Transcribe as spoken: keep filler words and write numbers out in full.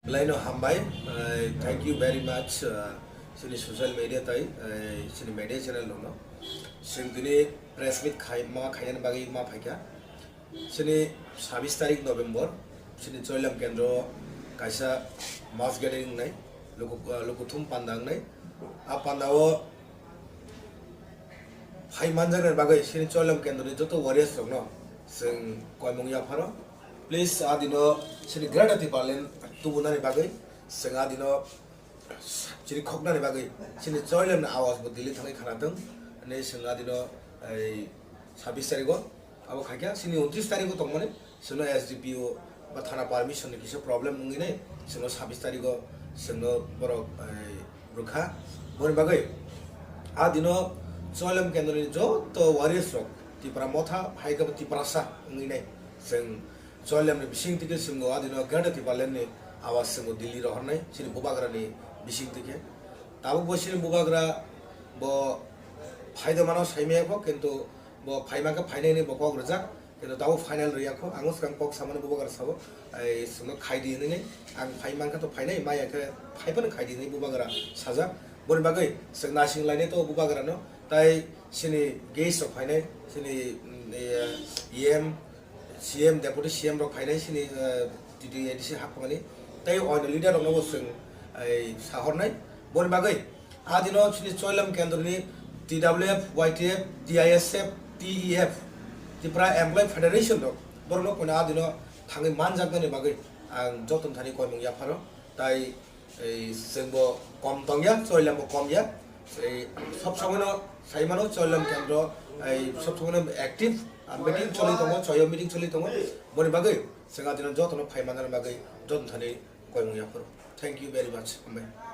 Belai no hambai, eh, thank you very much, eh, chini social media tai, eh, chini media channel rok no. Chwng tini press meet khai, ma khainani bagwi ma phaikha. Chini sabis tarik November, chini Choilam kendro kaisa mass gathering wngnai, luku, eh, lukuthum panda wngnai. A panda o phai manjaknai bagwi chini Choilam kendroni joto warriors rokno chwng koimung yapharo. Please, a dino chini Greater Tipraland tubunani bagwi chwng a dino chini khoknani bagwi chini Choilamni awaz bo Delhi thangwi khanathwng hinwi chwng a dino ei sabis tarigo abo khaikha. Chini untris tarigo tongmani chwngno S D P O ba thana permission ni kisa problem wngwi nai chwngno sabis tarigo chwngno borok, eh, rwkha. Boni bagwi a dino Choilam kendroni joto warriors rok Tipra Motha hai khe bo Tiprasa wngwi nai chwng Choilam ni bising tike chwng o a dino Greater Tipraland ni awaz chwng o Delhi rohornai chini bubagra ni bising tike. Tabuk bo chini bubagra bo phaida mano saimaya kho, kintu bo phaima khe phainai hinwi bo kok rwjak. Kintu tabuk final rwya kho, ang swkang kok samani bubagra sabo, ai, chwngno khai di hinwi nai. Ang phai mankha to phainai, maya khe phai phano khai di hinwi bubagra sajak. Boni bagwi chwng naising lainai to bubagrano, tai chini guest rok phainai, chini, mm, eh, E M, C M, Deputy C M rok phainai chini, eh, T T A D C haphangni, tei oino leader rokno bo chwng, ai, sahornai. Boni bagwi a dino chini Choilam kendroni T W F, Y T F, T I S F, T E F, Tipra Employee Federation rok, borokno kono a dino thangwi manjaknani bagwi ang joto thani koimung yapharo. Tai ei chwngbo kom tongya, Choilambo komya. Ei sob somoino saimano Choilam kendro ei sob somoino active, ah, meeting choli tongo, choyo meeting choli tongo. Boni bagwi chwng a dino jotono phai manjani bagwi joto thani koimung yapharo. Thank you very much. Hambai.